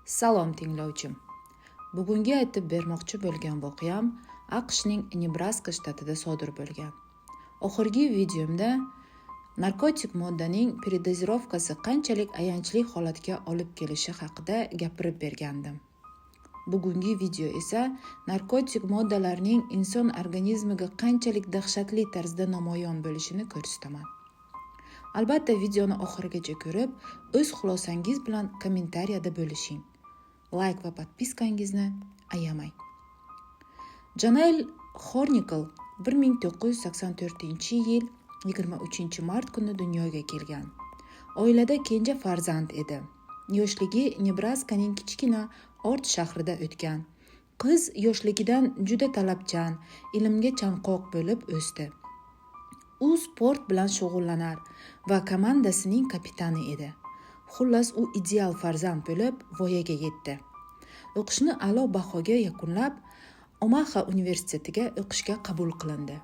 Salom, tinglovchim. Bugungi aytib bermoqchi bo'lgan voqeam AQShning Nebraska shtatida sodir bo'lgan. Oxirgi videomda narkotik moddaning передозировка si qanchalik ayanchli holatga olib kelishi haqida gapirib bergandim. Bugungi video esa narkotik moddalarning inson organizmiga qanchalik dahshatli tarzda namoyon bo'lishini ko'rsataman. Albatta, videoni oxirigacha ko'rib, o'z xulosangiz bilan kommentariyada bo'lishing. Layk va подписка ngizni ayamang. Janel Xornikl 1984-yil 23 mart kuni dunyoga kelgan. Oilada kenja farzand edi. Yoshligi Nebraskaning kichkina Ord shahrida o'tgan. Qiz yoshligidan juda talabchan, ilmga chanqoq bo'lib o'sdi. U sport bilan shug'ullanar va komandasining kapitani edi. Xullas, u ideal farzand bo'lib voyaga yetdi. O'qishni a'lo bahoga yakunlab, Omaha universitetiga o'qishga qabul qilindi.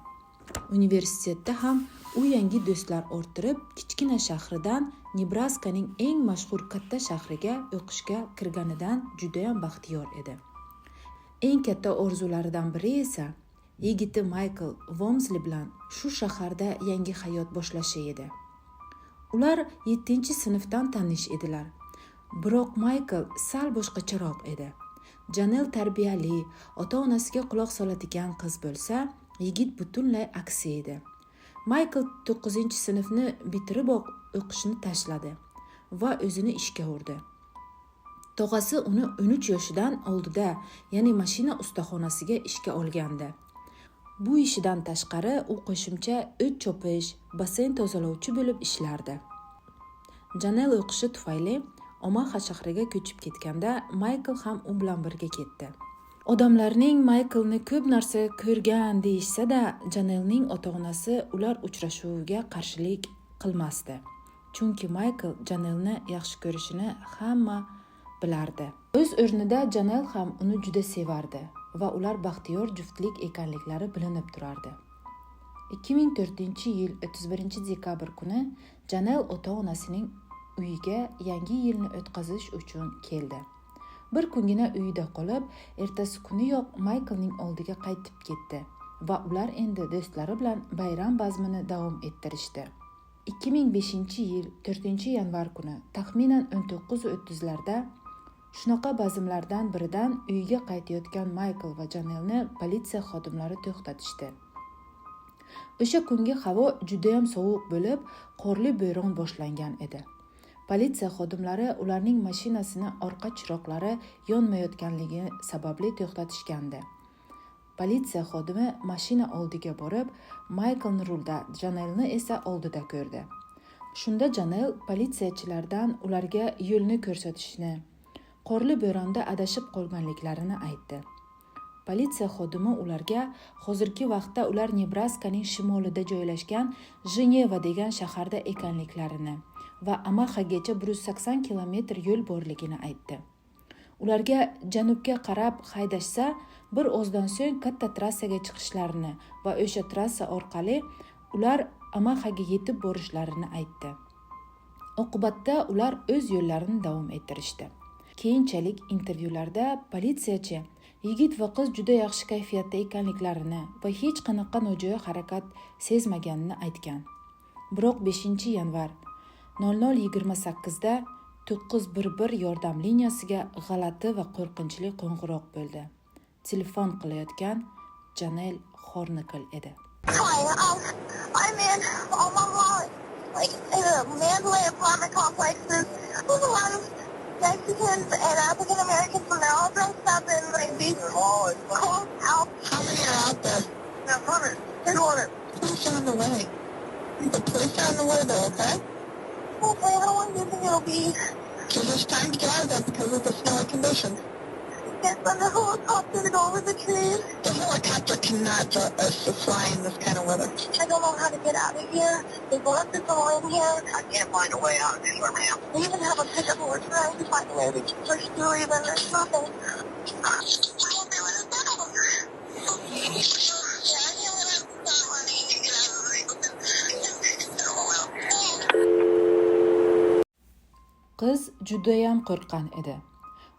Universitetda ham u yangi do'stlar orttirib, kichkina shahridan Nebraskaning eng mashhur katta shahriga o'qishga kirganidan judayam baxtiyor edi. Eng katta orzularidan biri esa yigiti Maykl Vomsli bilan shu shaharda yangi hayot boshlashi edi. Ular 7-sinfdan tanish edilar. Biroq Maykl sal boshqacharoq edi. Janel tarbiyali, ota-onasiga quloq soladigan qiz bo'lsa, yigit butunlay aksi edi. Maykl 9-sinfni bitiriboq o'qishni tashladi va o'zini ishga urdi. Tog'asi uni 13 yoshidan oldida, ya'ni mashina ustaxonasiga ishga olgandi. Bu ishidan tashqari u qo'shimcha o't chopish, basseyn tozalovchi bo'lib ishlardi. Janel o'qishi tufayli Omaha shahriga ko'chib ketganda, Maykl ham u bilan birga ketdi. Odamlarning Mayklni ko'p narsa ko'rgan deyishsa-da, Janelning ota-onasi ular uchrashuviga qarshilik qilmasdi. Chunki Maykl Janelni yaxshi ko'rishini hamma bilardi. O'z o'rnida Janel ham uni juda sevardi va ular baxtiyor juftlik ekanliklari bilinib turardi. 2004-yil 31 dekabr kuni Janel ota-onasining uyiga Yangi yilni o'tkazish uchun keldi. Bir kungina uyida qolib, ertasi kuniyoq Mayklning oldiga qaytib ketdi va ular endi do'stlari bilan bayram bazmini davom ettirishdi. 2005-yil 4 yanvar kuni taxminan 19:30 larda shunaqa bazmlardan biridan uyiga qaytayotgan Maykl va Janelni politsiya xodimlari to'xtatishdi. O'sha kungi havo judayam sovuq bo'lib, qorli bo'ron boshlangan edi. Politsiya xodimlari ularning mashinasini orqa chiroqlari yonmayotganligi sababli to'xtatishgandi. Politsiya xodimi mashina oldiga borib, Mayklni rulda, Janelni esa oldida ko'rdi. Shunda Janel politsiyachilardan ularga yo'lni ko'rsatishni, qorli bo'ronda adashib qolganliklarini aytdi. Politsiya xodimi ularga hozirgi vaqtda ular Nebraskaning shimolida joylashgan Jeneva degan shaharda ekanliklarini va Omahagacha 180 kilometr yo'l borligini aytdi. Ularga janubga qarab haydashsa, bir ozdan so'ng katta trassaga chiqishlarini va o'sha trassa orqali ular Omahaga yetib borishlarini aytdi. Oqibatda ular o'z yo'llarini davom ettirishdi. Keyinchalik intervyularda politsiyachi yigit va qiz juda yaxshi kayfiyatda ekanliklarini va hech qanaqa nojo'ya harakat sezmaganini aytgan. Biroq 5 yanvar 00:28 da 911 yordam liniyasiga g'alati va qo'rqinchli qo'ng'iroq bo'ldi. Telefon qilayotgan Janel Xornikl edi. Hi, I'm in Omaha, like in a Mandalay apartment complexes. There's a lot of Mexicans and African Americans, and they're all dressed up in like these cool outfits. How many are out there? Now, Connor, 10 water. Police are on the way. The police are on the way though, okay? Okay, how long do you think it'll be? Give us time to get out of there because of the snowy conditions. Get on the helicopter to go over the trees. The helicopter cannot fly in this kind of weather. I don't know how to get out of here. They've left us all in here. I can't find a way out of anywhere, ma'am. We even have a pickup and we're trying to find a way we can push through even. There's nothing. I won't be able to settle. Yeah, I can't let it stop running to get out of the Qiz judayam qo'rqqan edi.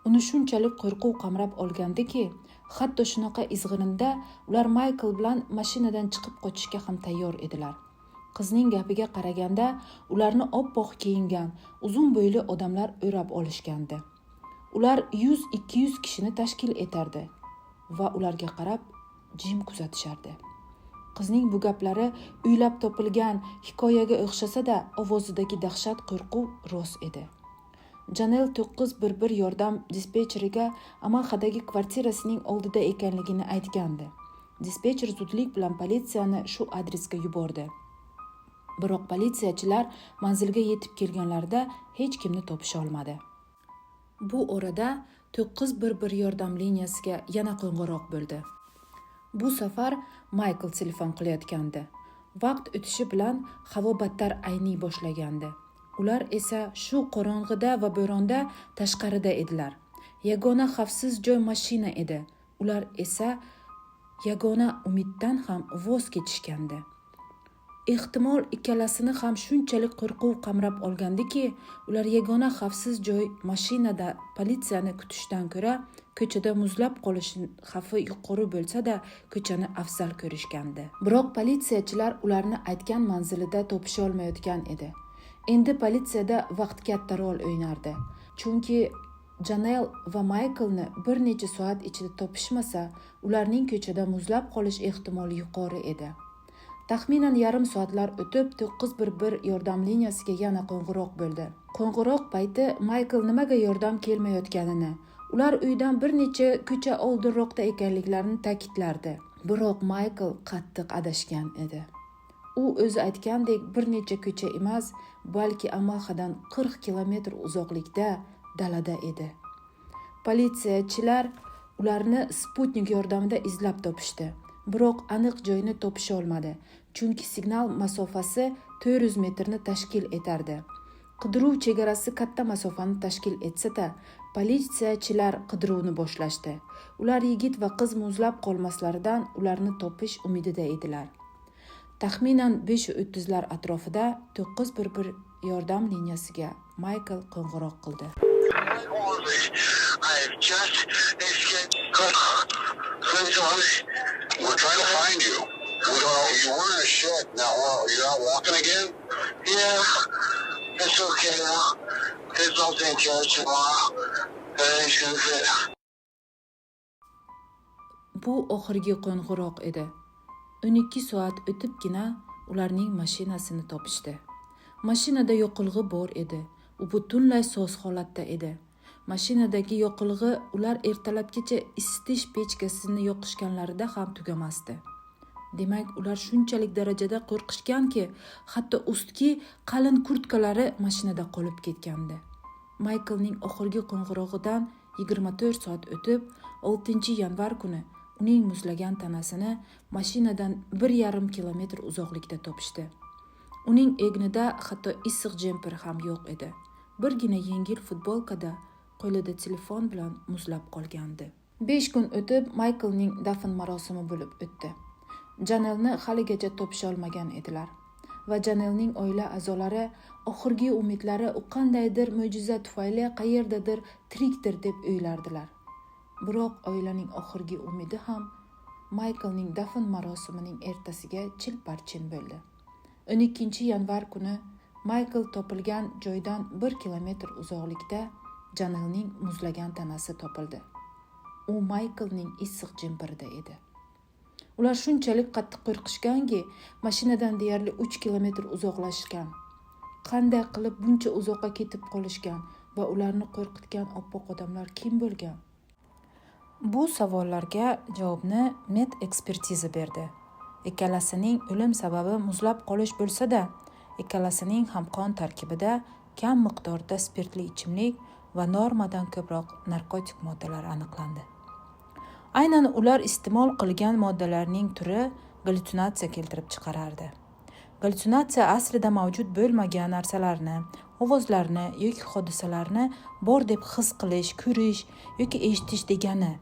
Uni shunchalik qo'rquv qamrab olgandiki, hatto shunaqa izg'irinda ular Maykl bilan mashinadan chiqib qochishga ham tayyor edilar. Qizning gapiga qaraganda, ularni oppoq kiyingan, uzun bo'yli odamlar o'rab olishgandi. Ular 100-200 kishini tashkil etardi va ularga qarab jim kuzatishardi. Qizning bu gaplari uylab topilgan hikoyaga o'xshasa-da, ovozidagi dahshat, qo'rquv rost edi. Janel 911 yordam dispetcheriga Omahadagi kvartirasining oldida ekanligini aytgandi. Dispetcher zudlik bilan politsiyani shu adresga yubordi. Biroq politsiyachilar manzilga yetib kelganlarida hech kimni topisha olmadi. Bu orada 911 yordam liniyasiga yana qo'ng'iroq bo'ldi. Bu safar Maykl telefon qilayotgandi. Vaqt o'tishi bilan havo battar ayniy boshlagandi. Ular esa shu qorong'ida va bo'ronda tashqarida edilar. Yagona xavfsiz joy mashina edi. Ular esa yagona umiddan ham voz kechishgandi. Ehtimol, ikkalasini ham shunchalik qo'rquv qamrab olgandiki, ular yagona xavfsiz joy mashinada politsiyani kutishdan ko'ra ko'chada muzlab qolish xavfi yuqori bo'lsa-da, ko'chani afzal ko'rishgandi. Biroq politsiyachilar ularni aytgan manzilida topisha olmayotgan edi. Endi politsiyada vaqt katta rol o'ynardi. Chunki Janel va Mayklni bir necha soat ichida topishmasa, ularning ko'chada muzlab qolish ehtimoli yuqori edi. Taxminan yarim soatlar o'tib, 911 yordam liniyasiga yana qo'ng'iroq bo'ldi. Qo'ng'iroq payti Maykl nimaga yordam kelmayotganini, ular uydan bir necha ko'cha oldinroqda ekanliklarini ta'kidlardi. Biroq Maykl qattiq adashgan edi. U o'zi aytgandek bir necha ko'cha emas, balki Omahadan 40 kilometr uzoqlikda dalada edi. Politsiyachilar ularni sputnik yordamida izlab topishdi. Biroq aniq joyni topisha olmadi, chunki signal masofasi 400 metrni tashkil etardi. Qidiruv chegarasi katta masofani tashkil etsa-da, politsiyachilar qidiruvni boshlashdi. Ular yigit va qiz muzlab qolmaslaridan ularni topish umidida edilar. Taxminan 5:30 lar atrofida 911 yordam liniyasiga Maykl qo'ng'iroq qildi. I've just escaped. We're trying to find you. We don't know. You were in a shed. Now, well, you're out walking again? Yeah. It's okay now. It's all taken care of tomorrow. Everything's gonna fit. Bu oxirgi qo'ng'iroq edi. 12 soat o'tibgina ularning mashinasini topishdi. Mashinada yoqilg'i bor edi. U butunlay soz holatda edi. Mashinadagi yoqilg'i ular ertalabgacha isitish pechkasini yoqishganlarida ham tugamasdi. Demak, ular shunchalik darajada qo'rqishganki, hatto ustki qalin kurtkalari mashinada qolib ketgandi. Mayklning oxirgi qo'ng'irog'idan 24 soat o'tib, 6 yanvar kuni uning muzlagan tanasini mashinadan 1,5 kilometr uzoqlikda topishdi. Uning egnida hatto issiq jemper ham yo'q edi. Birgina yengil futbolkada, qo'lida telefon bilan muzlab qolgandi. 5 kun o'tib Mayklning dafn marosimi bo'lib o'tdi. Janelni haligacha topisholmagan edilar va Janelning oila a'zolari oxirgi umidlari u qandaydir mo'jiza tufayli qayerdadir tirikdir deb o'ylardilar. Biroq oilaning oxirgi umidi ham Mayklning dafn marosimining ertasiga chil-parchin bo'ldi. 12 yanvar kuni Maykl topilgan joydan 1 kilometr uzoqlikda Janelning muzlagan tanasi topildi. U Mayklning issiq jemperida edi. Ular shunchalik qattiq qo'rqishganki, mashinadan deyarli 3 kilometr uzoqlashgan. Qanday qilib buncha uzoqqa ketib qolishgan va ularni qo'rqitgan oppoq odamlar kim bo'lgan? Bu savollarga javobni med ekspertiza berdi. Ikkalasining o'lim sababi muzlab qolish bo'lsa-da, ikkalasining ham qon tarkibida kam miqdorda spirtli ichimlik va normadan ko'proq narkotik moddalar aniqlandi. Aynan ular iste'mol qilgan moddalarning turi gallyutsinatsiya keltirib chiqarardi. Gallyutsinatsiya aslida mavjud bo'lmagan narsalarni, ovozlarni yoki hodisalarni bor deb his qilish, ko'rish yoki eshitish degani.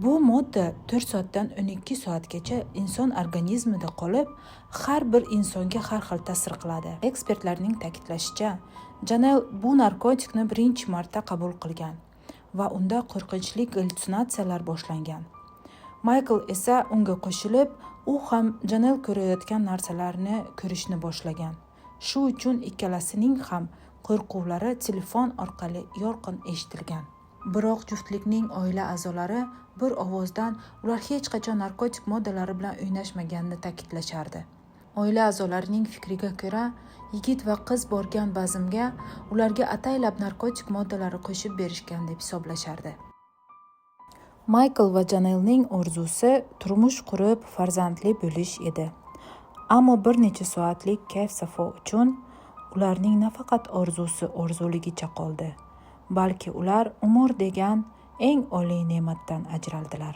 Bu modda 4 soatdan 12 soatgacha inson organizmida qolib, har bir insonga har xil ta'sir qiladi. Ekspertlarning ta'kidlashicha, Janel bu narkotikni birinchi marta qabul qilgan Va unda qo'rqinchli gallyutsinatsiyalar boshlangan. Maykl esa unga qo'shilib, u ham Janel ko'rayotgan narsalarni ko'rishni boshlagan. Shu uchun ikkalasining ham qo'rquvlari telefon orqali yorqin eshitilgan. Biroq juftlikning oila a'zolari bir ovozdan ular hech qachon narkotik moddalari bilan o'ynashmaganini ta'kidlashardi. Oila a'zolarining fikriga ko'ra, yigit va qiz borgan bazmga ularga ataylab narkotik moddalari qo'shib berishgan deb hisoblashardi. Maykl va Janelning orzusi turmush qurib, farzandli bo'lish edi. Ammo bir necha soatlik kayf-safo uchun ularning nafaqat orzusi orzuligicha qoldi, balki ular umr degan eng oliy ne'matdan ajraldilar.